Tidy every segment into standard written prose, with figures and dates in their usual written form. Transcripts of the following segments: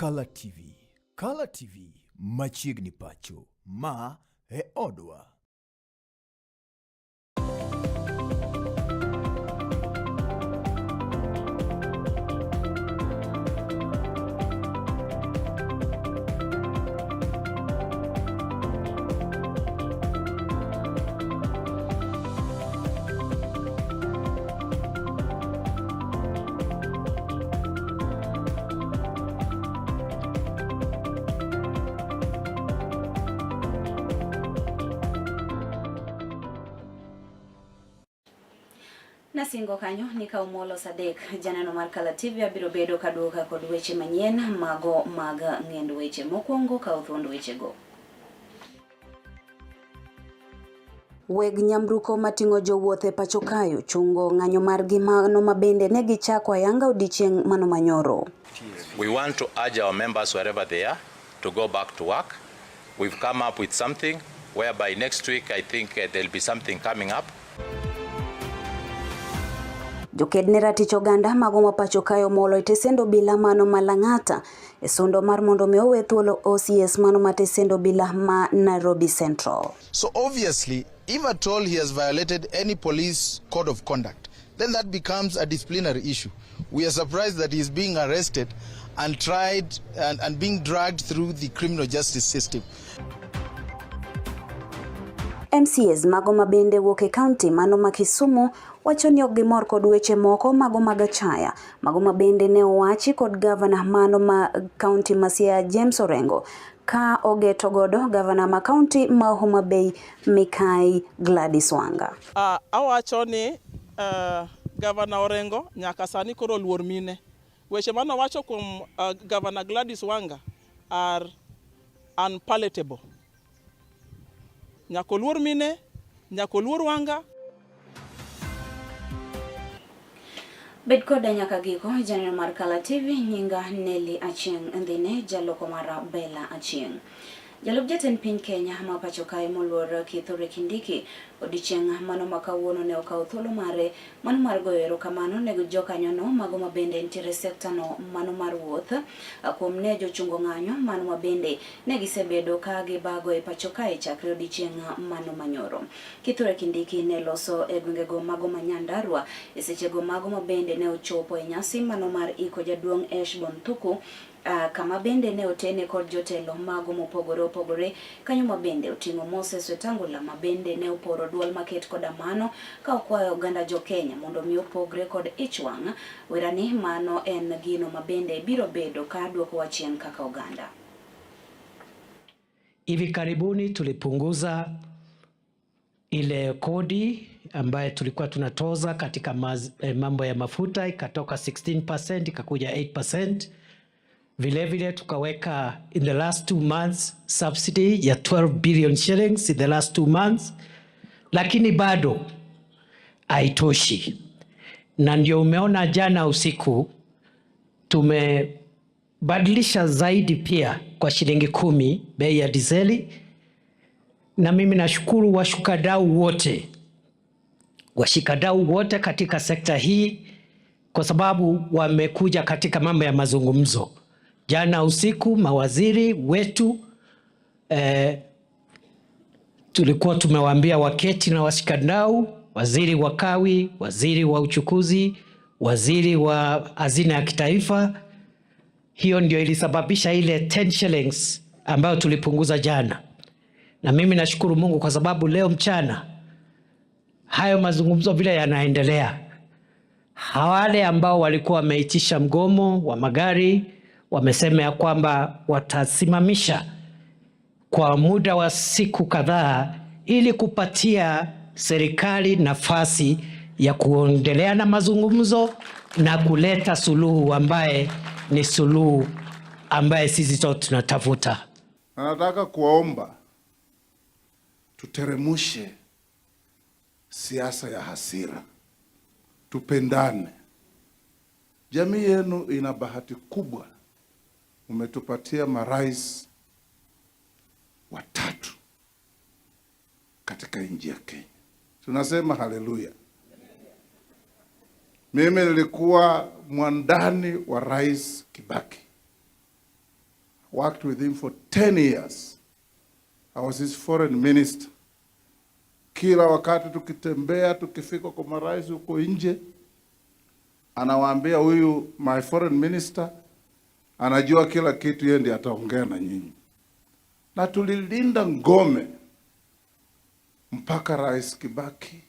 Kala TV. Kala TV machiegni pacho. Ma e odwa. Nasingo kanyo ni ka umolo Sadek, janeno mar Kala TV abiro bedo kaduoka kod weche manyien mago mag ng'end weche. Mokwongo kaw thuond wechego. Weg nyamburko mating'o jowuoth e pacho kae ochungo ng'anyo margi mano ma bende ne gichako ayanga odiechieng' mano manyoro. We want to urge our members wherever they are to go back to work. We've come up with something whereby next week I think there'll be something coming up. Joked ne ratich oganda mago ma pacho kae omolo e tesend obila mano ma Lang'ata e sundo mar mondo mi owe thuolo OCS mano ma tesend obila ma Nairobi Central. So obviously, if at all he has violated any police code of conduct, then that becomes a disciplinary issue. We are surprised that he is being arrested and tried and being dragged through the criminal justice system. MCAs mago ma bende wuok e kaunti mano ma Kisumu wacho ni ok gimor kod weche moko mago mag achaya mago ma bende ne owachi kod gavana mano ma kaunti ma Siaya James Orengo ka ogeto godo gavana ma kaunti ma Homa Bay Mikai Gladys Wanga. Awacho ni gavana Orengo nyaka sani koro luor mine. Weche mane owacho kuom gavana Gladys Wanga are unpalatable. Nyaka oluor mine, nyaka oluor Wanga. Bed koda nyaka giko, janeno mar Kala TV, nyinga Nelly Achieng' Ndhine, jaloko mara Bella Achieng'. Jalup jatend piny Kenya ma pacho kae moluor Kithure Kindiki odiechieng' mano ma kawuono ne okawo thuolo mare mano mar goyo erokamano ne jokanyono mago ma bende nitiere sekta no mano mar wuoth kuom ne jochungo ng'anyo mano ma bende ne gisebedo ka gibago e pacho kae chakre odiechieng' mano manyoro. Kithure Kindiki ne loso e gwengego mago ma Nyandarua e sechego mago ma bende ne ochopo e nyasi mano mar iko jaduong' Eshbon Thuku kama bende ne otene kod jotelo mago mopogore opogore kanyo ma bende oting'o Moses Wetangula ma bende ne oporo duol maket koda mano ka okwayo oganda jo Kenya mondo mi opogre kod ich wang' werani mano en gino ma bende biro bedo ka duokowa chien kaka oganda. Hivi karibuni tulipunguza ile kodi ambayo tulikuwa tunatoza katika mambo ya mafuta, ikatoka 16% ikakuja 8%. Vile vile tukaweka in the last 2 months subsidy ya 12 billion shillings in the last 2 months, lakini bado haitoshi. Na ndio umeona jana usiku tumebadilisha zaidi pia kwa shilingi 10 bei ya dizeli. Na mimi nashukuru washikadau wote katika sekta hii kwa sababu wamekuja katika mambo ya mazungumzo. Jana usiku mawaziri wetu tulikuwa tumewaambia waketi na washikadau, waziri wa kawi, waziri wa uchukuzi, waziri wa hazina ya kitaifa. Hiyo ndio ilisababisha ile 10 shillings ambayo tulipunguza jana. Na mimi nashukuru Mungu kwa sababu leo mchana hayo mazungumzo vile yanaendelea. Wale ambao walikuwa wameitisha mgomo wa magari wamesema ya kwamba watasimamisha kwa muda wa siku kadhaa ili kupatia serikali nafasi ya kuendelea na mazungumzo na kuleta suluhu ambaye ni suluhu ambaye sisi sote tunatafuta. Na nataka kuwaomba tuteremushe siasa ya hasira, tupendane. Jamii yenu ina bahati kubwa, umetupatia marais watatu katika nchi ya Kenya. Tunasema haleluya. Mimi nilikuwa mwandani wa Rais Kibaki. Worked with him for 10 years. I was his foreign minister. Kila wakati tukitembea, tukifika kwa marais huko nje, anawaambia huyu my foreign minister anajua kila kitu, yeye ndiye ataongea na nyinyi. Na tulilinda ngome mpaka Rais Kibaki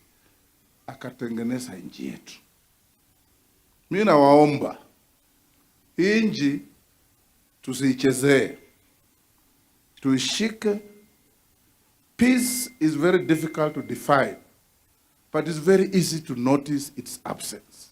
akatengeneza nchi yetu. Mi nawaomba hii nchi tusiichezee, tuishike. Peace is very difficult to define, but it's very easy to notice its absence.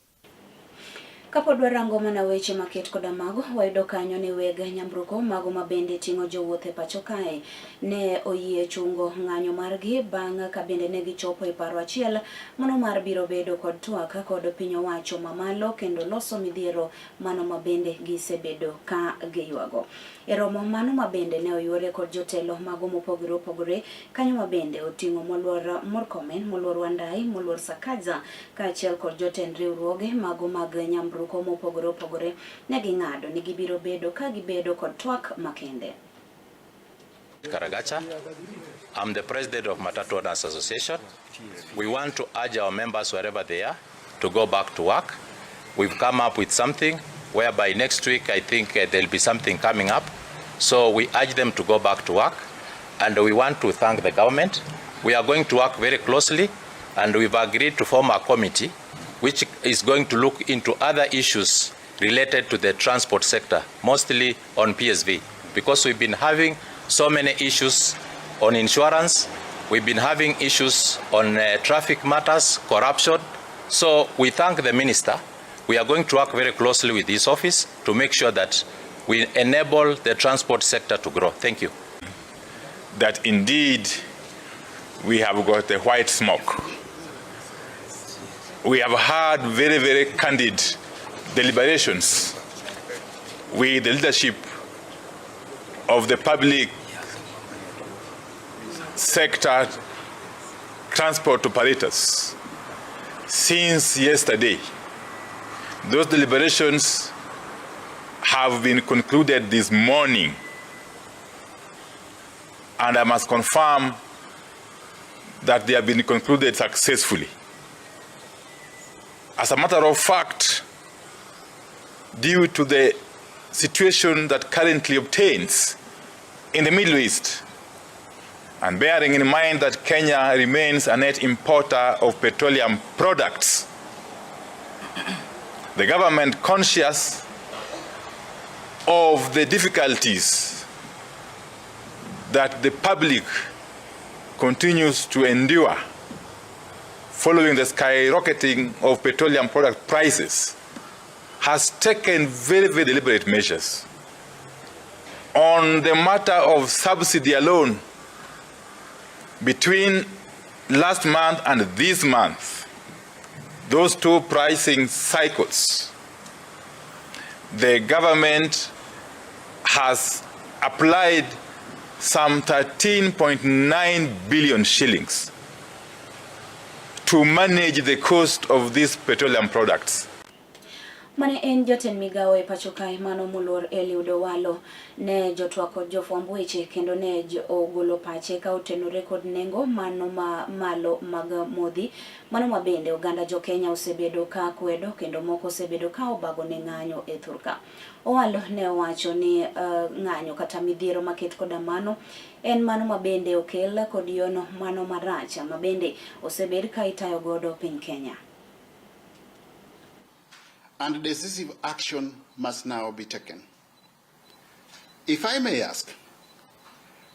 Kapod warango mana weche maket koda mago, wayudo kanyo ni weg nyamburko mago mabende ting'o jowuoth e pacho kae ne oyie chungo ng'anyo margi bang' ka bende ne gichopo e paro achiel mano mar biro bedo kod twak kod piny owacho mamalo kendo loso midhiero mano mabende gisebedo ka giywago. E romo mano mabende ne oyuore kod jotelo mago mopogore opogore kanyo mabende oting'o moluor Murkomen, moluor Wandayi, moluor Sakaja kaachiel kod jotend riwruoge mago mag nyamburko mopogore opogore ne ging'ado ni gibiro bedo ka gibedo kod twak makende. Karagacha. I'm the president of Matatu Owners Association. We want to urge our members wherever they are to go back to work. We've come up with something whereby next week I think there'll be something coming up. So we urge them to go back to work, and we want to thank the government. We are going to work very closely, and we've agreed to form a committee which is going to look into other issues related to the transport sector, mostly on PSV, because we've been having so many issues on insurance, we've been having issues on traffic matters, corruption. So we thank the minister. We are going to work very closely with his office to make sure that we enable the transport sector to grow. Thank you. That indeed we have got a white smoke. We have had very, very candid deliberations with the leadership of the public sector transport operators since yesterday. Those deliberations have been concluded this morning, and I must confirm that they have been concluded successfully. As a matter of fact, due to the situation that currently obtains in the Middle East, and bearing in mind that Kenya remains a net importer of petroleum products, the government, conscious of the difficulties that the public continues to endure following the skyrocketing of petroleum product prices, has taken very, very deliberate measures. On the matter of subsidy alone, between last month and this month, those two pricing cycles, the government has applied some 13.9 billion shillings to manage the cost of these petroleum products. Mane en jatend migawo e pacho kae mano moluor Eliud Owalo ne jotwak kod jofwamb weche kendo ne ogolo pache ka otenore kod nengo mano ma malo mag modhi mano ma bende oganda jo Kenya osebedo ka kwedo kendo moko osebedo ka obago ne ng'anyo e thurka. Owalo ne owacho ni ng'anyo kata midhiero maket koda mano en mano ma bende okel kod yono mano marach ma bende osebed ka itayo godo piny Kenya. And decisive action must now be taken. If I may ask,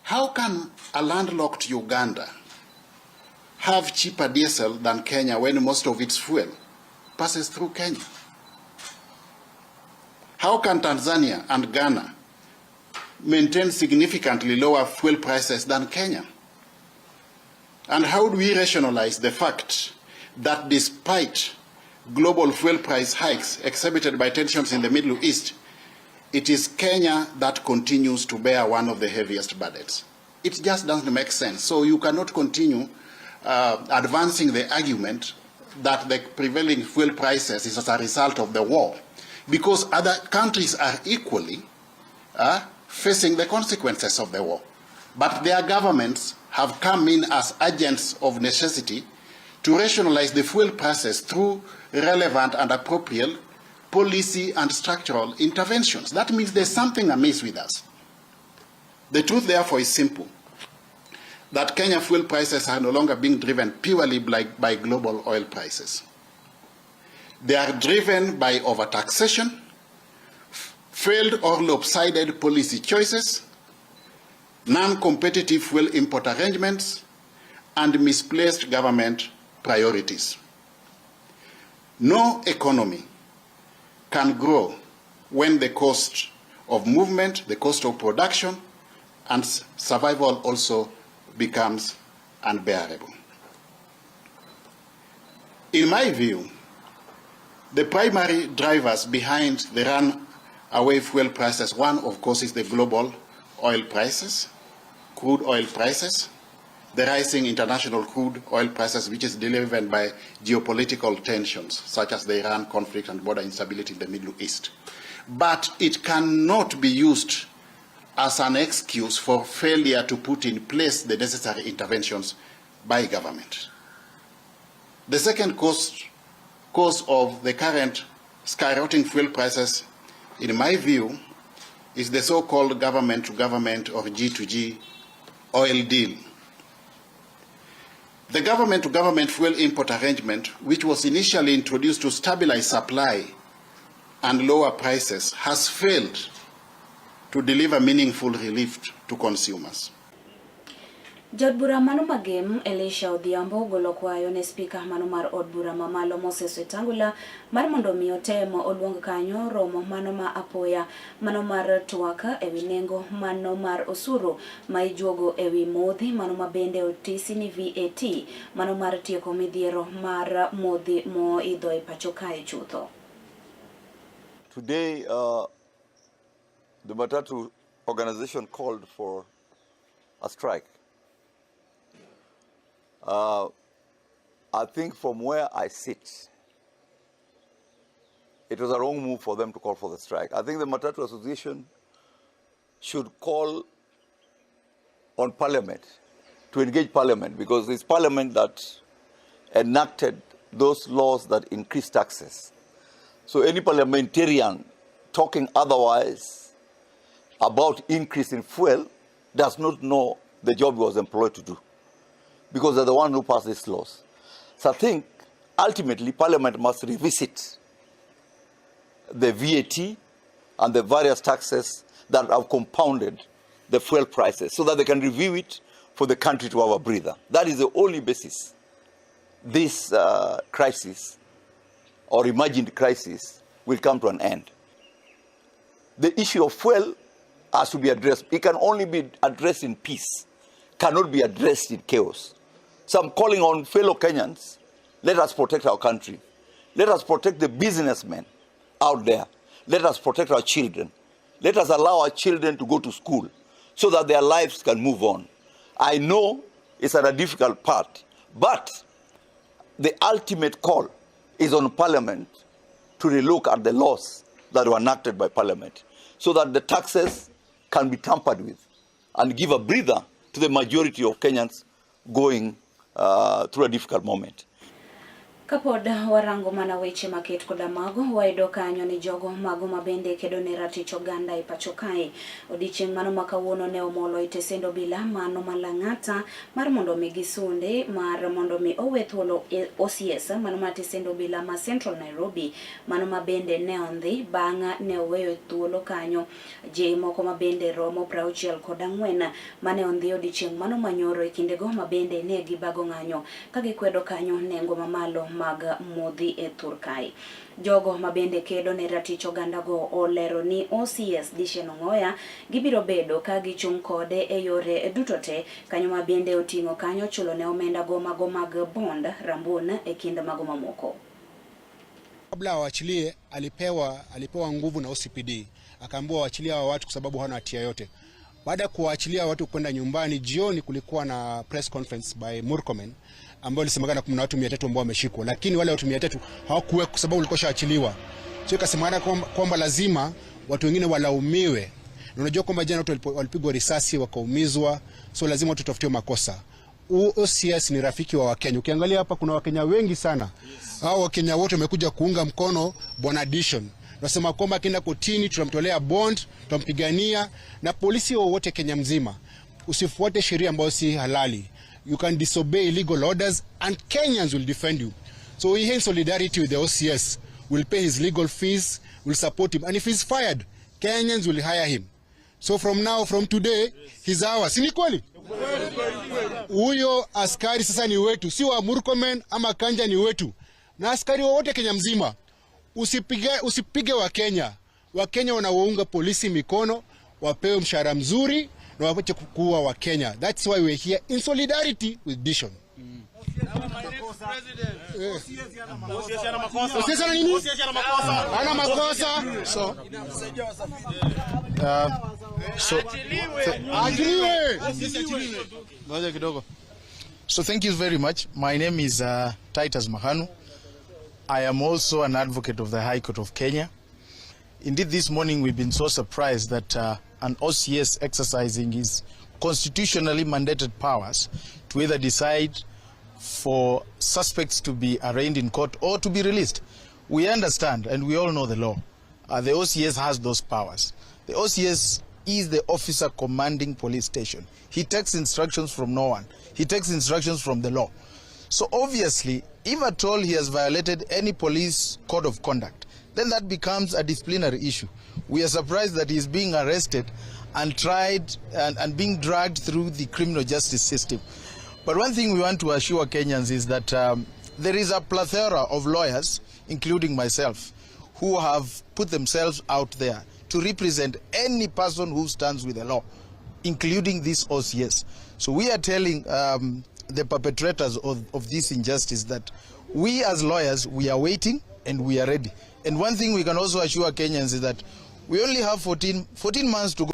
how can a landlocked Uganda have cheaper diesel than Kenya when most of its fuel passes through Kenya? How can Tanzania and Ghana maintain significantly lower fuel prices than Kenya? And how do we rationalize the fact that despite global fuel price hikes exhibited by tensions in the Middle East, it is Kenya that continues to bear one of the heaviest burdens? It just doesn't make sense. So you cannot continue advancing the argument that the prevailing fuel prices is as a result of the war, because other countries are equally facing the consequences of the war. But their governments have come in as agents of necessity to rationalize the fuel prices through relevant and appropriate policy and structural interventions. That means there's something amiss with us. The truth, therefore, is simple that Kenya fuel prices are no longer being driven purely by global oil prices. They are driven by overtaxation, failed or lopsided policy choices, non competitive fuel import arrangements, and misplaced government priorities. No economy can grow when the cost of movement, the cost of production, and survival also becomes unbearable. In my view, the primary drivers behind the runaway fuel prices, one, of course, is the global oil prices, crude oil prices, the rising international crude oil prices, which is driven by geopolitical tensions, such as the Iran conflict and border instability in the Middle East. But it cannot be used as an excuse for failure to put in place the necessary interventions by government. The second cause of the current skyrocketing fuel prices, in my view, is the so-called government-to-government or G2G oil deal. The government-to-government fuel import arrangement, which was initially introduced to stabilize supply and lower prices, has failed to deliver meaningful relief to consumers. Jaod bura mano magem Elisha Odhiambo ogolo kwayo ne spika mano mar od bura mamalo Moses Wetangula mar mondo mi otem oluong kanyo romo mano ma apoya mano mar twak ewi nengo mano mar osuru ma ijuogo ewi modhi mano ma bende otisi ni VAT mano mar tieko midhiero mar modhi moidho e pacho kae chutho. Today, the Matatu organization called for a strike. I think from where I sit, it was a wrong move for them to call for the strike. I think the Matatu Association should call on Parliament to engage Parliament, because it's Parliament that enacted those laws that increase taxes. So any parliamentarian talking otherwise about increase in fuel does not know the job he was employed to do, because they're the one who passed these laws. So I think ultimately Parliament must revisit the VAT and the various taxes that have compounded the fuel prices so that they can review it for the country to have a breather. That is the only basis this crisis or imagined crisis will come to an end. The issue of fuel has to be addressed. It can only be addressed in peace, cannot be addressed in chaos. So I'm calling on fellow Kenyans, let us protect our country. Let us protect the businessmen out there. Let us protect our children. Let us allow our children to go to school so that their lives can move on. I know it's at a difficult part, but the ultimate call is on Parliament to relook at the laws that were enacted by Parliament so that the taxes can be tampered with and give a breather to the majority of Kenyans going through a difficult moment. Kapod warango mana weche maket koda mago, wayudo kanyo ni jogo mago mabende kedo ne ratich oganda e pacho kae. Odiochieng' mano ma kawuono ne omolo e tesend obila mano ma Lang'ata mar mondo mi gisunde mar mondo mi owe thuolo OCS mano ma tesend obila ma Central Nairobi mano ma bende ne ondhi bang' ne oweyo thuolo kanyo ji moko ma bende romo 64 mane ondhi odiochieng' mano manyoro e kindego ma bende ne gibago ng'anyo ka gikwedo kanyo nengo mamalo mag modhi e thur kae. Jogo ma bende kedo ne ratich oganda go olero ni OCS Dishen Ong'oya gibiro bedo ka gichung' kode e yore duto te kanyo ma bende oting'o kanyo chulo ne omenda go mago mag bond rambun e kind mago mamoko. Kabla awaachilie alipewa nguvu na OCPD, akaambiwa waachilie hawa watu kwa sababu hawana hatia yote. Baada ya kuwaachilia watu kwenda nyumbani, jioni kulikuwa na press conference by Murkomen ambayo ilisemekana kuna watu 300 ambao wameshikwa, lakini wale watu 300 hawakuwekwa kwa sababu walikuwa washaachiliwa. So ikasemekana kwamba lazima watu wengine walaumiwe, Na unajua kwamba jana watu walipigwa risasi wakaumizwa, so lazima watu tutafutiwe makosa. OCS ni rafiki wa Wakenya. Ukiangalia hapa kuna Wakenya wengi sana. Yes. Hao Wakenya wote wamekuja kuunga mkono Bwana Dishon. Tunasema kwamba akienda kotini tutamtolea bond, tutampigania na polisi wowote Kenya mzima. Usifuate sheria ambayo si halali. You can disobey illegal orders and Kenyans will defend you. So we here in solidarity with the OCS will pay his legal fees, will support him, and if he's fired, Kenyans will hire him. So from now, from today, he's ours. Si ni kweli? Huyo askari sasa ni wetu, si wa Murkomen ama Kanja, ni wetu. Na askari wowote Kenya mzima, usipige Wakenya. Wakenya wanaounga polisi mikono, wapewe mshahara mzuri na waache kuua Wakenya. That's why we're here in solidarity with Dishon. OCS ana nini? Ana makosa. So Achiliwe. Ngoja kidogo. So thank you very much. My name is Titus Mahanu. I am also an advocate of the High Court of Kenya. Indeed, this morning we've been so surprised that an OCS exercising his constitutionally mandated powers to either decide for suspects to be arraigned in court or to be released. We understand and we all know the law. The OCS has those powers. The OCS is the officer commanding police station. He takes instructions from no one. He takes instructions from the law. So obviously, if at all he has violated any police code of conduct, then that becomes a disciplinary issue. We are surprised that he is being arrested and tried and being dragged through the criminal justice system. But one thing we want to assure Kenyans is that there is a plethora of lawyers, including myself, who have put themselves out there to represent any person who stands with the law, including this OCS. So we are telling the perpetrators of this injustice that we as lawyers, we are waiting and we are ready. And one thing we can also assure Kenyans is that we only have 14 months to go.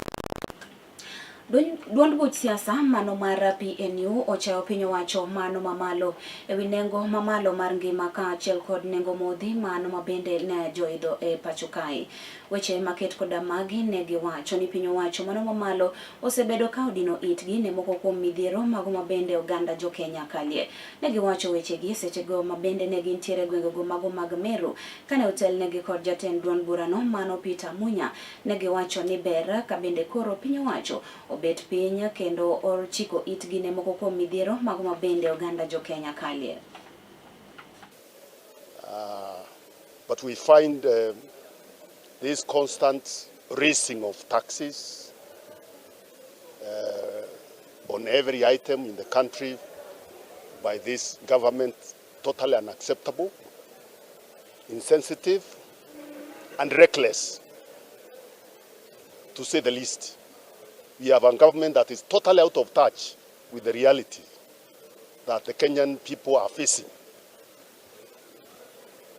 Duond buch siasa mano mar PNU ochayo piny owacho mano mamalo ewi nengo mamalo mar ngima kaachiel kod nengo modhi mano mabende ne joidho e pacho kae. Weche maket koda magi ne giwacho ni piny owacho mano mamalo osebedo ka odino itgi ne moko kuom midhiero mago mabende oganda jo Kenya kalie. Ne giwacho wechegi sechego mabende ne gintiere gwengego mago mag Meru kane otelnegi kod jatend duond burano mano Peter Munya. Ne giwacho ni ber ka bende koro piny owacho obet piny kendo ochiko itgi ne moko kuom midhiero mago mabende oganda jo Kenya kalie. But we find this constant raising of taxes on every item in the country by this government totally unacceptable, insensitive, and reckless, to say the least. We have a government that is totally out of touch with the reality that the Kenyan people are facing.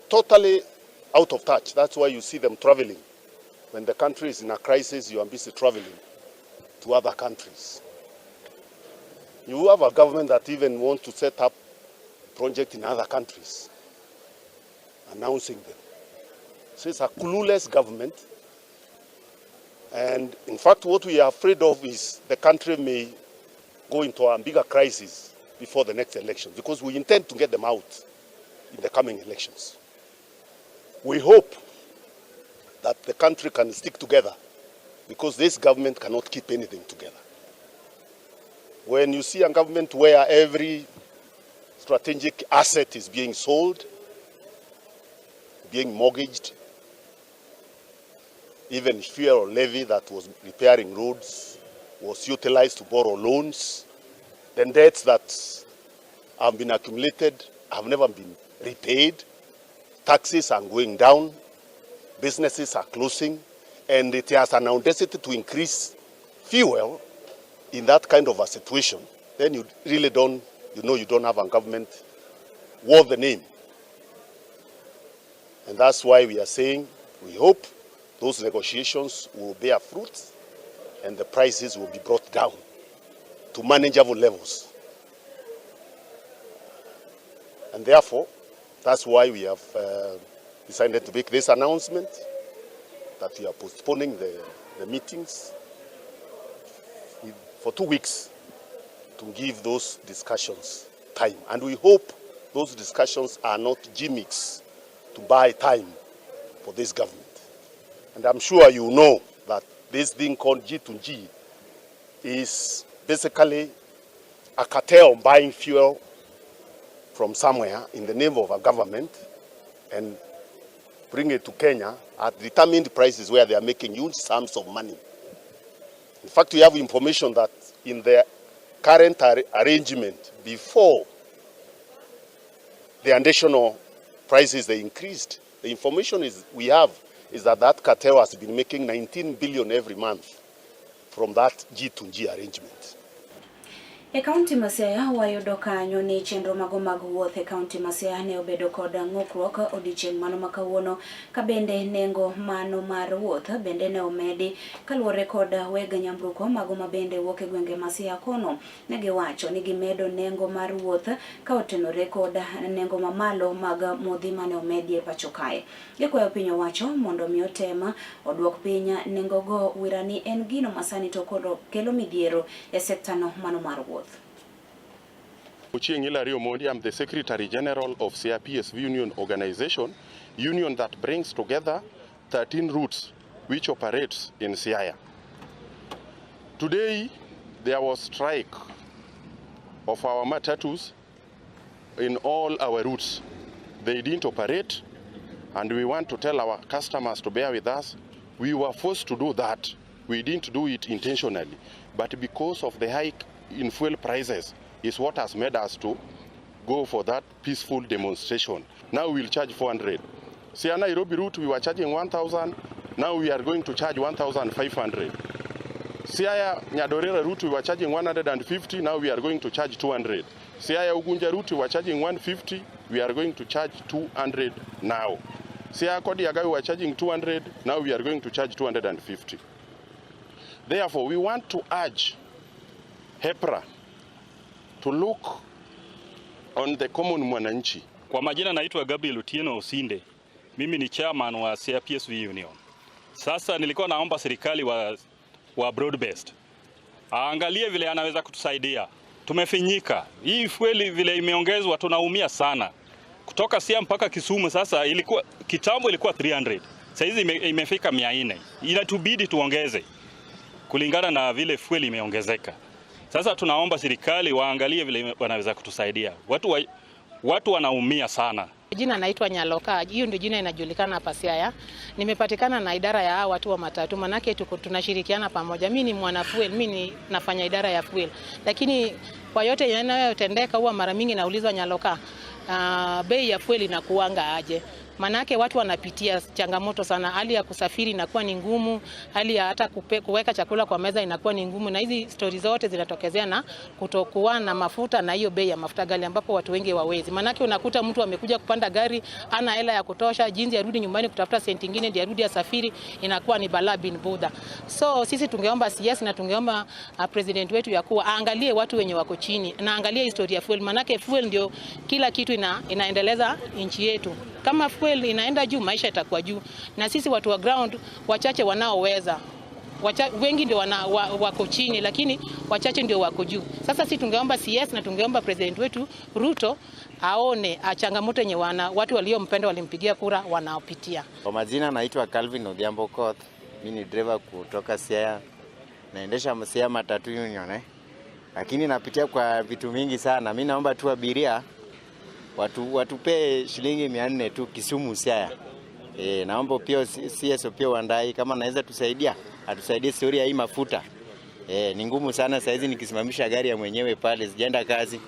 Totally out of touch. That's why you see them traveling. When the country is in a crisis, you are busy traveling to other countries. You have a government that even wants to set up projects in other countries, announcing them. So it's a clueless government. And in fact, what we are afraid of is the country may go into a bigger crisis before the next election, because we intend to get them out in the coming elections. We hope that the country can stick together, because this government cannot keep anything together. When you see a government where every strategic asset is being sold, being mortgaged, even fuel levy that was repairing roads was utilized to borrow loans, then debts that have been accumulated have never been repaid, taxes are going down, businesses are closing, and it has an audacity to increase fuel in that kind of a situation, then you really don't, you know, you don't have a government worth the name. And that's why we are saying we hope those negotiations will bear fruit and the prices will be brought down to manageable levels. And therefore, that's why we have decided to make this announcement that we are postponing the meetings. for 2 weeks to give those discussions time. And we hope those discussions are not gimmicks to buy time for this government. And I'm sure you know that this thing called G2G is basically a cartel buying fuel from somewhere in the name of a government and bring it to Kenya at determined prices where they are making huge sums of money. In fact, we have information that in the current arrangement, before the additional prices they increased, the information is we have is that that cartel has been making 19 billion every month from that G2G arrangement. E kaunti ma Siaya wayudo kanyo ni chenro mago mag wuoth e kaunti ma Siaya ne obedo kod ng'ukruok odiochieng' mano ma kawuono, ka bende nengo mano mar wuoth bende ne omedi kaluwore kod weg nyamburko mago ma bende wuok e gwenge ma Siaya kono. Ne giwacho ni gimedo nengo mar wuoth ka otenore kod nengo mamalo mag modhi mane omedi e pacho kae. Gikwayo piny owacho mondo mi otem oduok piny nengo go wirani en gino masani to koro kelo midhiero e sekta no mano mar wuoth. Ochieng Hilary Omondi, I'm the Secretary General of Siaya PSV Union Organization, union that brings together 13 routes which operates in Siaya. Today, there was strike of our matatus in all our routes. They didn't operate, and we want to tell our customers to bear with us. We were forced to do that. We didn't do it intentionally, but because of the hike in fuel prices is what has made us to go for that peaceful demonstration. Now we'll charge 400. Siaya Nairobi route, we were charging 1,000. Now we are going to charge 1,500. Siaya Nyadorera route, we were charging 150. Now we are going to charge 200. Siaya Ugunja route, we were charging 150. We are going to charge 200 now. Siaya Kodiaga, we were charging 200. Now we are going to charge 250. Therefore, we want to urge EPRA to look on the common mwananchi. Kwa majina naitwa Gabriel Otieno Osinde. Mimi ni chairman wa Siaya PSV Union. Sasa nilikuwa naomba serikali wa broad based aangalie vile anaweza kutusaidia. Tumefinyika. Hii fueli vile imeongezwa tunaumia sana. Kutoka Siaya mpaka Kisumu sasa ilikuwa kitambo ilikuwa 300. Sasa hizi imefika 400. Inatubidi tuongeze kulingana na vile fueli imeongezeka. Sasa tunaomba serikali waangalie vile wanaweza kutusaidia. Watu wanaumia sana. Jina naitwa Nyaloka, hiyo ndio jina inajulikana hapa Siaya. Nimepatikana na idara ya hawa watu wa matatu, manake tuko tunashirikiana pamoja. Mimi ni mwana fuel, mimi ni nafanya idara ya fuel, lakini kwa yote yanayotendeka huwa mara mingi naulizwa, Nyaloka, bei ya fuel inakuanga aje? Manake watu wanapitia changamoto sana, hali ya kusafiri inakuwa ni ngumu, hali ya hata kuweka chakula kwa meza inakuwa ni ngumu, na hizi stori zote zinatokezea na kutokuwa na mafuta na hiyo bei ya mafuta ghali, ambapo watu wengi hawawezi. Manake unakuta mtu amekuja kupanda gari ana hela ya kutosha, jinsi arudi nyumbani kutafuta senti ingine ndiye arudi asafiri, inakuwa ni balaa bin budha. So sisi tungeomba CS na tungeomba president wetu ya kuwa aangalie watu wenye wako chini na aangalie historia ya fuel, manake fuel ndio kila kitu inaendeleza nchi yetu. Kama fuel inaenda juu, maisha itakuwa juu, na sisi watu wa ground wachache wanaoweza wengi ndio wako chini, lakini wachache ndio wako juu. Sasa si tungeomba CS na tungeomba president wetu Ruto aone changamoto yenye watu waliompenda walimpigia kura wanaopitia. Kwa majina naitwa Calvin Odhiambo Koth. Mimi ni driver kutoka Siaya, naendesha Siaya Matatu Union, eh. Lakini napitia kwa vitu mingi sana. Mimi naomba tu abiria watupee shilingi 400 tu Kisumu Siaya. Naomba pia CS pia Wandayi kama naweza tusaidia, atusaidie stori ya hii mafuta. Ni ngumu sana saizi nikisimamisha gari ya mwenyewe pale sijaenda kazi.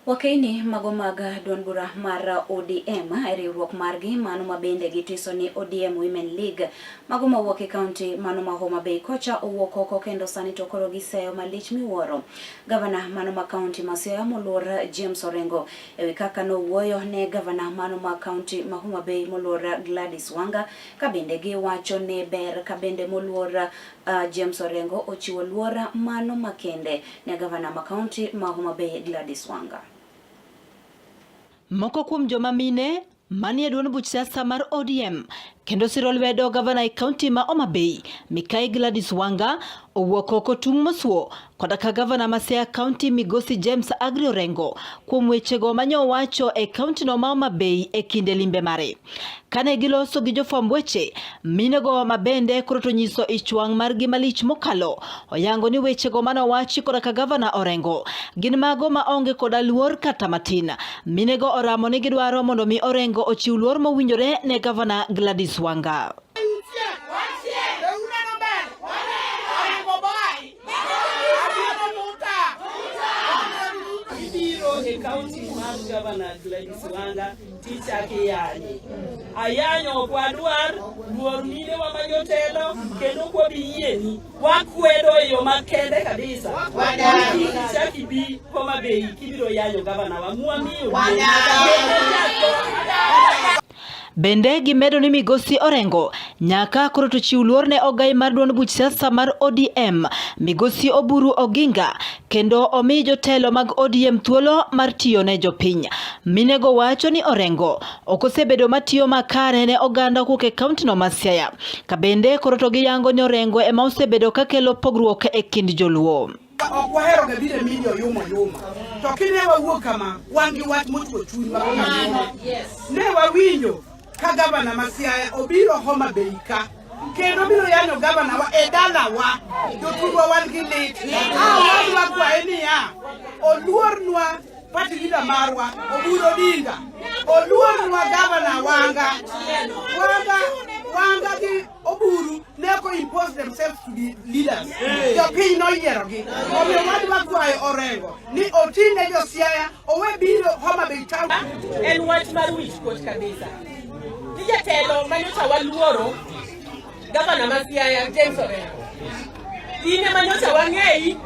Wakeini mago mag duond bura mar ODM e riwruok margi mano ma bende gitiso ni ODM Women League mago mawuok e kaunti mano ma Homa Bay kocha owuok oko kendo sani to koro giseyo malich miwuoro. Gavana mano ma kaunti ma Siaya moluor James Orengo ewi kaka nowuoyo ne gavana mano ma kaunti ma Homa Bay moluor Gladys Wanga, ka bende giwacho ni ber ka bende moluor James Orengo ochiwo luor mano makende ne gavana ma kaunti ma Homa Bay Gladys Wanga. Moko kuom joma mine manie duond buch siasa mar ODM kendo siro lwedo gavana e kaunti ma Homa Bay Mikai Gladys Wanga owuok oko tung' mosuo koda ka gavana ma Siaya kaunti Migosi James Agri Orengo kuom wechego manyowacho e kauntino ma Homa Bay e kinde limbe mare. Kane giloso gi jofwamb weche, minego ma bende koro to nyiso ich wang' margi malich mokalo, oyango ni wechego mane owachi koda ka gavana Orengo gin mago ma onge koda luor kata matin. Minego oramo ni gidwaro mondo mi Orengo ochiw luor mowinjore ne gavana Gladys Wanga. Ibiro e kaunti mar gavana Gladys Wanga tichak iyanye. Ayanyo ok wadwar, luor minewa ma jotelo kendo ok wabi yieni. Wakwedo e yo makende kabisa. Kik ichak ibi Homa Bay kibiro yanyo gavana wa. Mwamiyo Bende gimedo ni migosi Orengo nyaka koro to chiw luor ne ogai mar duond buch siasa mar ODM migosi Oburu Oginga kendo omi jotelo mag ODM thuolo mar tiyo ne jopiny. Minego wacho ni Orengo ok osebedo matiyo makare ne oganda kowuok e kauntino ma Siaya. Ka bende koro to giyango ni Orengo ema osebedo kakelo pogruok e kind joluo. Ok wahero ga biro e media oyuma oyuma. To kine wawuok kama, wan gi wach mochwo chunywa kaka mine. Ne wawinjo ka gavana ma Siaya obiro Homa Bay ka kendo biro yanyo gavana wa e dalawa. Jothurwa wan gi lit. A wadwa kwaye niya, oluornwa party leader marwa Oburu Odinga, oluornwa gavana Wanga. Wanga, Wanga gi Oburu ne ok impose themselves to be leaders. Jopiny noyierogi. Omiyo wadwa kwayo Orengo ni oti ne jo Siaya owe biro Homa Bay town. En wach mar wich kuot kabisa. Ni jatelo manyocha waluoro gavana ma Siaya James Orengo. In ema nyocha wang'eyi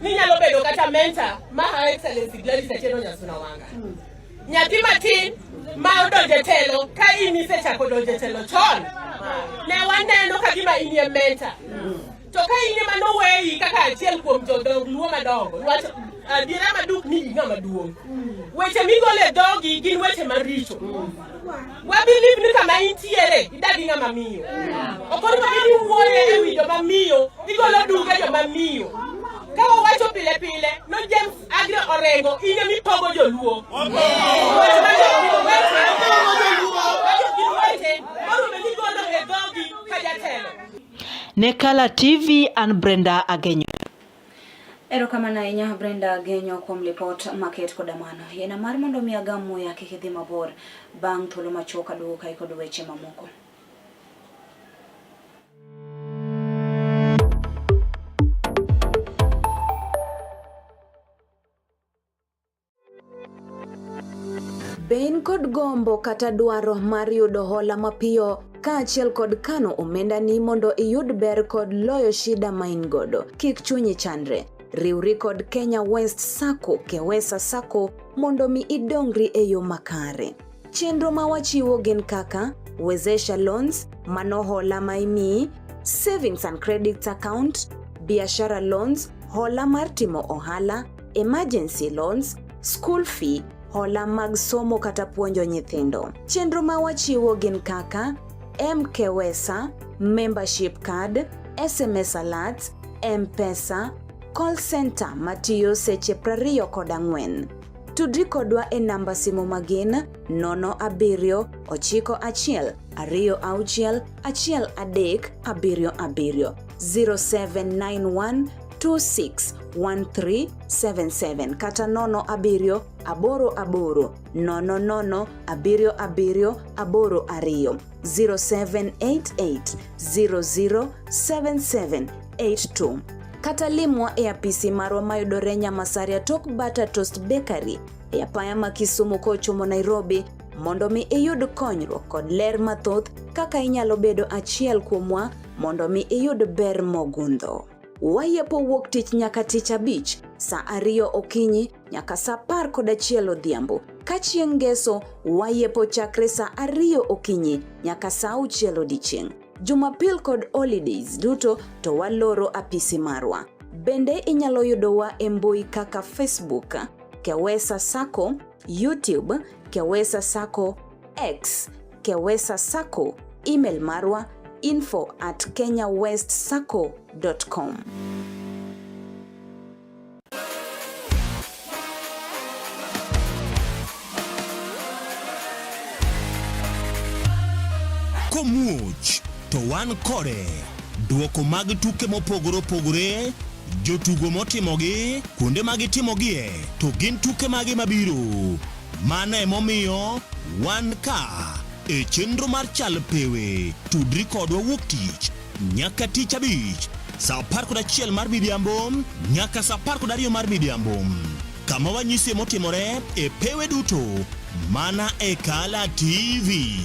ni nyalo bedo kata mentor ma Her Excellency Gladys Atieno Nyasuna Wanga. Nyathi matin ma odonjo e telo ka in isechako donjo e telo chon, ne waneno ka gima inie mentor. To ka in ema noweyi kaka achiel kuom jodong Luo madongo, niwach adiera maduk ni ing'ama duong'. Weche migolo e dhogi gin weche maricho. Wa believe ni kama intiere idag gi ng'ama miyo. Ok onego bed ni iwuoyo e wi joma miyo, igolo duge joma miyo. Ka wawacho pile pile, no James Agri Orengo in ema ipogo joluo. Weche ma gin weche morume migolo e dhogi ka jatelo. Ne Kala TV an Brenda Agenyo. Erokamano ahinya Brenda Agenyo kuom lipot maket koda mano. Yiena mar mondo mi agam muya kik idhi mabor bang' thuolo machuok aduogo kae kod weche mamoko. Be in kod gombo kata dwaro mar yudo hola mapiyo kaachiel kod kano omendani mondo iyud ber kod loyo shida ma in godo? Kik chunyi chandre. Riwri kod Kenya West Sacco, Kewesa Sacco mondo mi idongri e yo makare. Chenro ma wachiwo gin kaka Wezesha Loans, mano hola ma imiyi, Savings and Credit Account, Biashara Loans, hola mar timo ohala, Emergency Loans, School Fee, hola mag somo kata puonjo nyithindo. Chenro ma wachiwo gin kaka MKWesa, Membership Card, SMS Alerts, M-Pesa, Call Center matiyo seche 24. Tudri kodwa e namba simu magin 07 91 26 13 77 0791 261377 kata 07 88 00 77 82 0788 007782 kata limwa e apisi marwa mayudore Nyamasaria tok Butter Toast Bakery e apaya ma Kisumu kochomo Nairobi mondo mi iyud konyruok kod ler mathoth kaka inyalo bedo achiel kuomwa mondo mi iyud ber mogundho. Wayepo wuok tich nyaka tich abich saa ariyo okinyi nyaka saa 11 odhiambo. Ka chieng' ngeso wayepo chakre saa 2 okinyi nyaka saa 6 odiechieng'. Jumapil kod holidays duto to waloro apisi marwa. Bende inyalo yudowa e mbui kaka Facebook, Kewesa Sacco, YouTube, Kewesa Sacco, X, Kewesa Sacco, Email marwa info@kenyawestsacco.com. Komuoch to wan kode. Duoko mag tuke mopogore opogore, jotugo motimogi, kuonde ma gitimogie, to gin tuke mage mabiro. Mano emomiyo wan ka e chenro mar Chal Pewe. Tudri kodwa wuok tich nyaka tich abich saa 11 mar midhiambo nyaka saa 12 mar midhiambo kama wanyisie motimore e pewe duto mana e Kala TV.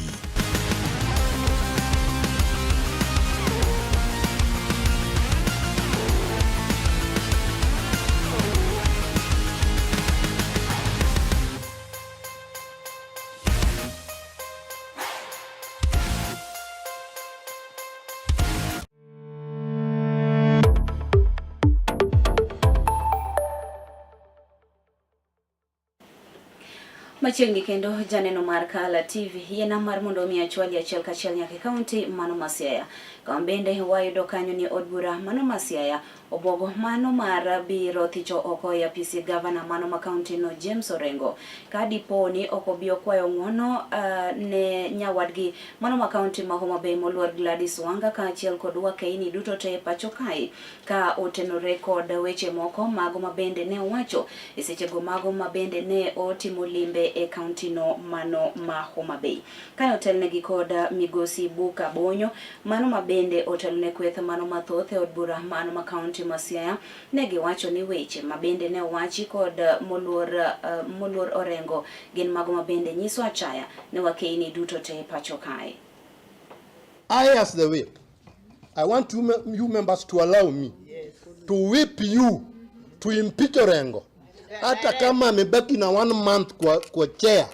Machiegni kendo janeno mar Kala TV yiena mar mondo omi achwali achiel kachiel nyaka e kaunti mano ma Siaya. Kama bende wayudo kanyo ni od bura mano ma Siaya obwogo mano mar biro thicho oko e apisi gavana mano ma kaunti no James Orengo ka dipo ni ok obi okwayo ng'uono ne nyawadgi mano ma kaunti ma Homa Bay moluor Gladys Wanga kaachiel kod wakeini duto te e pacho kae ka otenore kod weche moko mago ma bende ne owacho e sechego mago ma bende ne otimo limbe e kaunti no mano ma Homa Bay. Kane otelnegi kod migosi Buka Bonyo mano ma bende otelone kweth mano mathoth e od bura mano ma kaunti ma Siaya ne giwacho ni weche ma bende ne owachi kod moluor Orengo gin mago ma bende nyiso achaya ne wakeini duto te pacho kae. I as the whip, I want you members to allow me to whip you to impeach Orengo. Hata kama amebaki na 1 month kwa chair,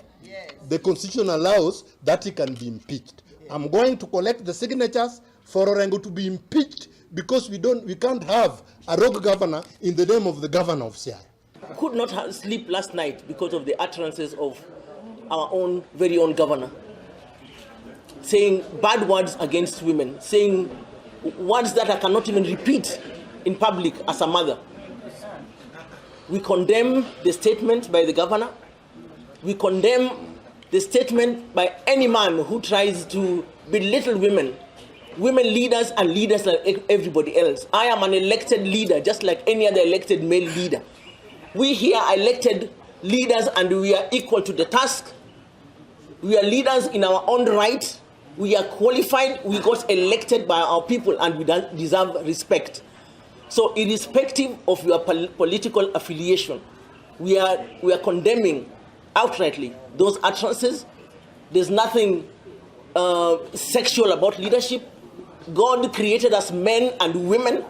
the constitution allows that he can be impeached. I'm going to collect the signatures for Orengo to be impeached because we can't have a rogue governor in the name of the governor of Siaya. Could not sleep last night because of the utterances of our own very own governor, saying bad words against women, saying words that I cannot even repeat in public as a mother. We condemn the statement by the governor. We condemn the statement by any man who tries to belittle women, women leaders and leaders like everybody else. I am an elected leader, just like any other elected male leader. We here are elected leaders and we are equal to the task. We are leaders in our own right. We are qualified. We got elected by our people and we deserve respect. So irrespective of your political affiliation, we are condemning outrightly those utterances. There's nothing sexual about leadership. God created us men and women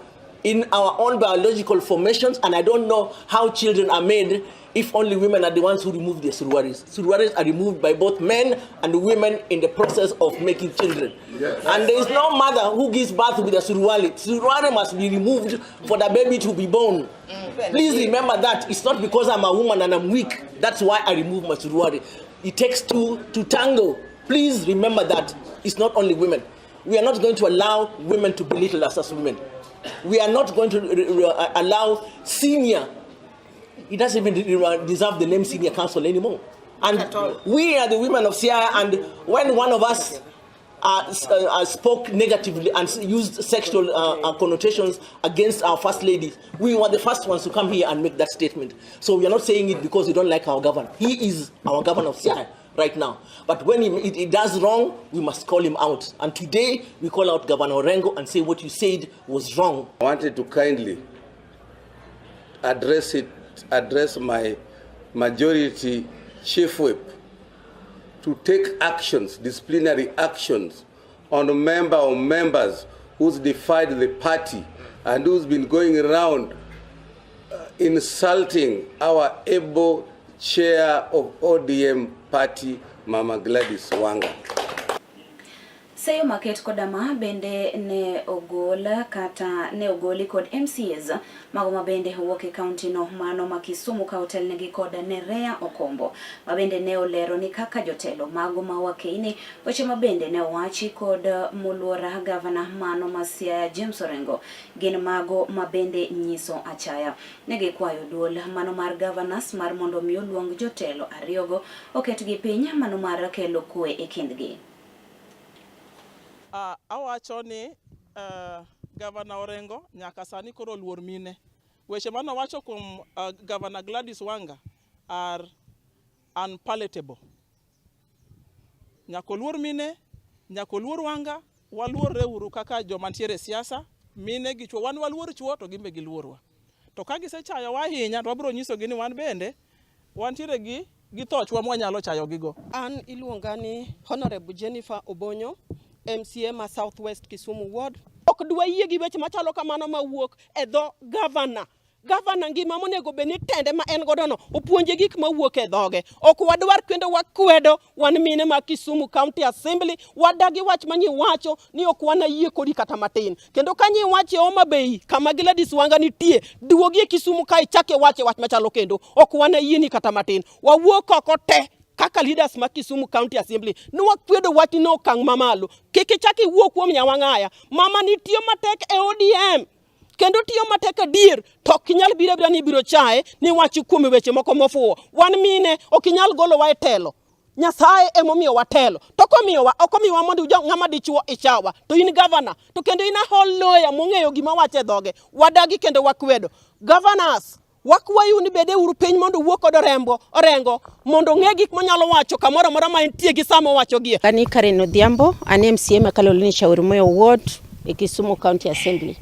in our own biological formations, and I don't know how children are made if only women are the ones who remove their suruaris. Suruaris are removed by both men and women in the process of making children. Yes. And there is no mother who gives birth with a suruali. Suruali must be removed for the baby to be born. Please remember that. It's not because I'm a woman and I'm weak. That's why I remove my suruali. It takes two to tango. Please remember that. It's not only women. We are not going to allow women to belittle us as women. We are not going to allow senior. He doesn't even deserve the name senior counsel anymore. And At all. we are the women of Siaya, and when one of us spoke negatively and used sexual connotations against our first lady, we were the first ones to come here and make that statement. So we are not saying it because we don't like our governor. He is our governor of Siaya right now. But when he does wrong, we must call him out. And today, we call out Governor Orengo and say what you said was wrong. I wanted to kindly address my majority chief whip to take actions, disciplinary actions, on a member or members who's defied the party and who's been going around insulting our able chair of ODM party, Mama Gladys Wanga. Seyo maket koda ma bende ne ogol kata ne ogoli kod MCAs mago ma bende wuok e kaunti no mano ma Kisumu ka otelnegi kod Nerea Okombo ma bende ne olero ni kaka jotelo mago ma wakeini weche ma bende ne owachi kod moluora gavana mano ma Siaya James Orengo gin mago ma bende nyiso achaya. Ne gikwayo duol mano mar governors mar mondo mi oluong jotelo ariyogo oketgi piny mano mar kelo kwe e kindgi. Awacho ni Gavana Orengo nyaka sani koro oluor mine. Weche mane owacho kuom Gavana Gladys Wanga are unpalatable. Nyaka oluor mine, nyaka oluor Wanga, waluorre uru kaka joma ntiere e siasa, mine gi chuo. Wan waluor chuo to gin be giluorwa. To ka gisechayowa ahinya to wabiro nyisogi ni wan bende wantiere gi gi thochwa mwanyalo chayogigo. An iluonga ni Honorable Jennifer Obonyo, MCA ma South West Kisumu Ward. Ok dwayie gi weche machalo kamano mawuok e dho gavana. Gavana ngima monego bed ni tende ma en godo no opuonje gik mawuok e dhoge. Ok wadwar kendo wakwedo wan mine ma Kisumu County Assembly, wadagi wach ma nyiwacho ni ok wanayie kodi kata matin. Kendo ka nyiwache Homa Bay kama Gladys Wanga nitie, duogi e Kisumu ka ichake wache wach machalo kendo. Ok wanayieni kata matin. Wawuok oko te kaka leaders ma Kisumu County Assembly ni wakwedo wachni no okang' mamalo. Kik ichak iwuo kuom Nyawang'aya. Mama nitiyo matek e ODM kendo tiyo matek adier to ok inyal biro abira ni ibiro chaye ni wach kuom weche moko mofuwo. Wan mine ok inyal golowa e telo. Nyasaye emomiyo watelo. To komiyowa, ok omiwa mondo ng'ama dichuo ichawa. To in gavana, to kendo in a whole lawyer mong'eyo gima wacho e dhoge. Wadagi kendo wakwedo. Governors, wakwayu ni bede uru piny mondo uwuo kod Orembo, Orengo mondo ong'e gik monyalo wacho kamoro amora ma entie gi sama owachogie. Ani Karen Odhiambo, an MCA ma Kaloleni Shauri Moyo Ward e Kisumu County Assembly.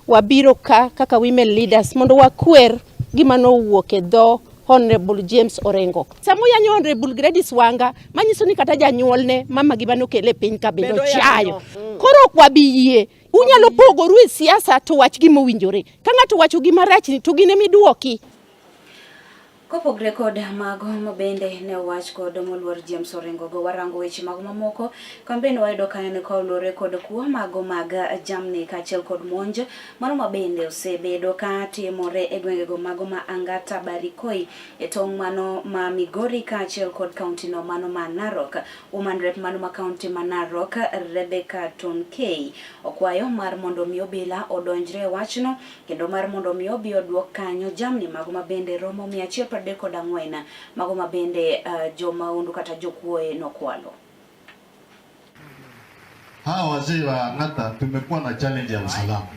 Wabiro ka kaka women leaders mondo wakwer gima nowuok e dho Honorable James Orengo. Sama oyanyo Honorable Gladys Wanga, manyiso ni kata janyuolne mama gi manokele e piny ka bende ochayo. Koro ok wabi yie. Unyalo pogoru e siasa to wach gima owinjore. Ka ng'ato owacho gima rachni to gin ema iduoki. Kopogre kod mago mabende ne owach kod moluor James Orengo go warango weche mago mamoko kamben wayudo ka en kaluwore kod kuo mago mag jamni kaachiel kod monj mano mabende osebedo ka timore e gwengego mago ma Angata Barikoi e tong' mano ma Migori kaachiel kod kaunti no mano ma Narok. Woman Rep mano ma kaunti ma Narok Rebecca Tonkei okwayo mar mondo mi obila odonjre e wachno kendo mar mondo mi obi oduok kanyo jamni mago ma bende romo 134 mago ma bende uh, jo maundu kata jokuoye nokwalo. Hawa wazee wa Ang'ata tumekuwa na challenge ya usalama,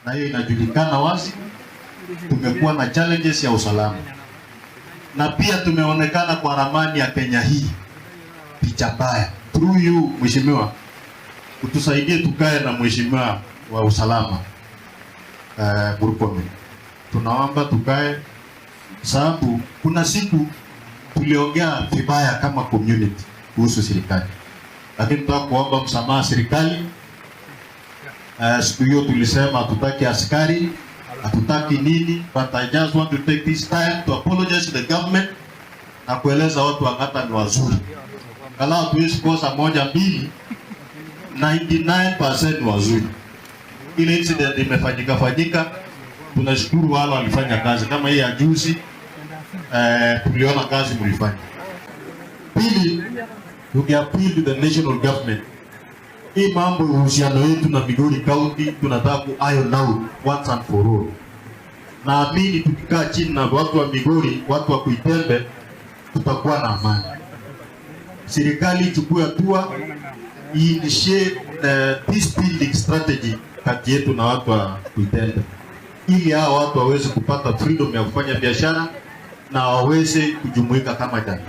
na hiyo inajulikana wazi. Tumekuwa na challenges ya usalama, na pia tumeonekana kwa ramani ya Kenya hii picha mbaya. Through you mheshimiwa, utusaidie tukae na mheshimiwa wa usalama Murkomen. Tunaomba tukae, sababu kuna siku tuliongea vibaya kama community kuhusu serikali, lakini tunataka kuomba msamaha serikali. Siku hiyo tulisema hatutaki askari, hatutaki nini, but I just want to take this time to apologize to the government na kueleza watu wa Ang'ata ni wazuri, angalau hatuwezi kosa moja mbili, 99% ni wazuri. Ile incident imefanyika fanyika, tunashukuru wale walifanya kazi kama hii ya juzi. Tuliona kazi mlifanya. Pili, tukiappeal to the national government, hii mambo ya uhusiano wetu na Migori County tunataka ku iron out once and for all. Naamini tukikaa chini na watu wa Migori, watu wa Kuitembe, tutakuwa na amani. Serikali ichukue hatua, initiate peace building strategy kati yetu na watu wa Kuitembe, ili hao watu waweze kupata freedom ya kufanya biashara na waweze kujumuika kama jamii.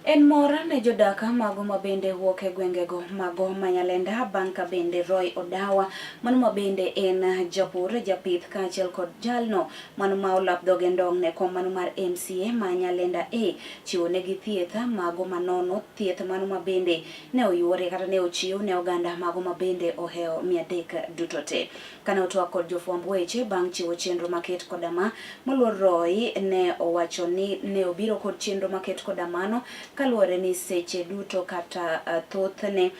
En mor ne jodak mago mabende wuok e gwengego mago ma Nyalenda bang' ka bende Roy Odawa mano mabende en japur japith kaachiel kod jalno mano ma olap dhoge ndong' ne kom mano mar MCA ma Nyalenda A chiwo negi thieth mago manono thieth mano mabende ne oyuore kata ne ochiw ne oganda mago mabende ohewo 300 duto te. Kane otwak kod jofwamb weche bang' chiwo chenro maket koda ma, moluor Roy ne owacho ni ne obiro kod chenro maket koda mano kaluwore ni seche duto kata thothne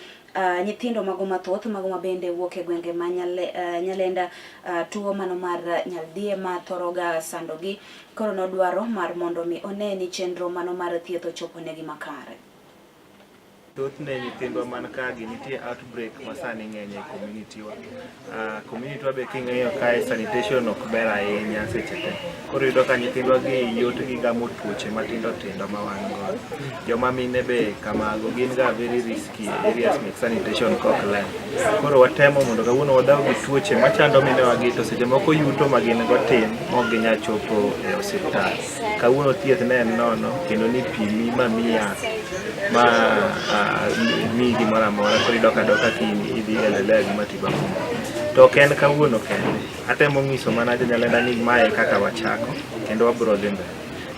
Nyithindo mago mathoth mago mabende wuok e gwenge ma Nyalenda tuo mano mar nyaldiema thoroga sandogi. Koro nodwaro mar mondo mi one ni chenro mano mar thieth ochopo negi makare. Thothne nyithindwa man ka gi nitie outbreak ma sani ng'eny e community wa. Community wa be king'iyo kae sanitation ok ber ahinya seche te. Koro iyudo ka nyithindwa gi yot gi gamo tuoche matindo tindo ma wan godo. Joma mine be kamago gin ga very risky areas mek sanitation ka ok ler. Koro watemo mondo kawuono wadhaw gi tuoche machando minewa gi to seche moko yuto ma gin go tin mok ginyal chopo e osiptal. Kawuono thieth ne en nono kendo ni pimi ma miyi yath ma miyi gimoro amora koro idok adoka kiny idhi endelea gi matibabu. To ok en kawuono kende, atemo nyiso mana jonyalenda ni mae kaka wachako kendo wabro dhi mbele.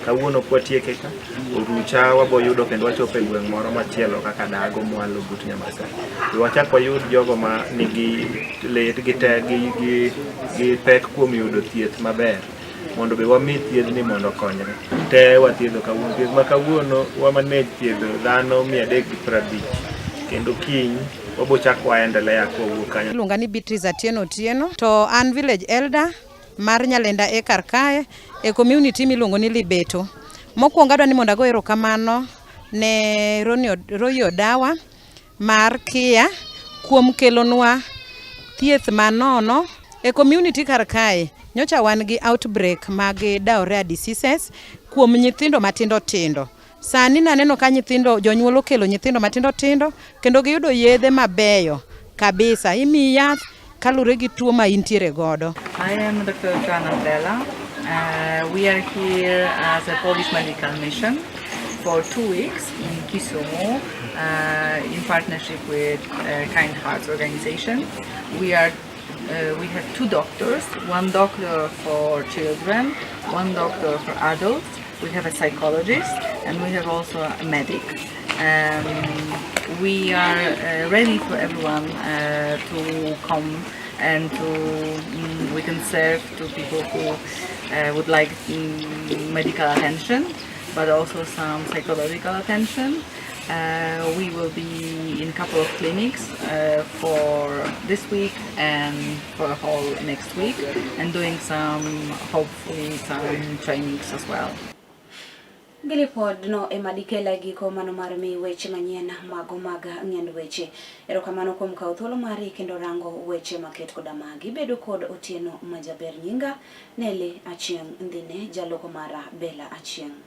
Kawuono kwatieke ka, orucha wabo yudo kendo wachopo e gweng' moro machielo kaka Dago mwalo but Nyamasai. Be wachak wayud jogo ma nigi lit gi te gi pek kuom yudo thieth maber. Mondo be wami thiedhni mondo okonyre. Te wathiedho kawuono. Thieth ma kawuono wa manage thiedho dhano 350 kendo kiny wabo chak waendelea kwawuok kanyo. Iluonga ni Beatrice Atieno Otieno to an village elder mar Nyalenda e kar kae e community miluongo ni Libeto. Mokwongo adwa ni mondo ago erokamano ne Roy Odawa mar Kia kuom kelonwa thieth manono e community kar kae. Nyocha wan gi outbreak mag diarrhea diseases kuom nyithindo matindo tindo. Sani naneno ka nyithindo jonyuol okelo nyithindo matindo tindo kendo giyudo yedhe mabeyo kabisa. Imiyi yath kalure gi tuo ma intiere godo. I am Dr. Joanna Bella. We are here as a Polish medical mission for 2 weeks in Kisumu in partnership with Kind Hearts organization. We have 2 doctors, one doctor for children, one doctor for adults. We have a psychologist and we have also a medic. We are ready for everyone to come and we can serve to people who would like medical attention, but also some psychological attention. We will be in a couple of clinics for this week and for the whole next week, and doing hopefully some trainings as well. Gilipod no ema dikela giko mano mar mi weche manyien mago mag ng'end weche. Erokamano kuom kawo thuolo mari kendo rango weche maket koda magi. Bedo kod Otieno Majaber nyinga, Nelly Achieng' Ndhine, jaloko mara Bella Achieng'.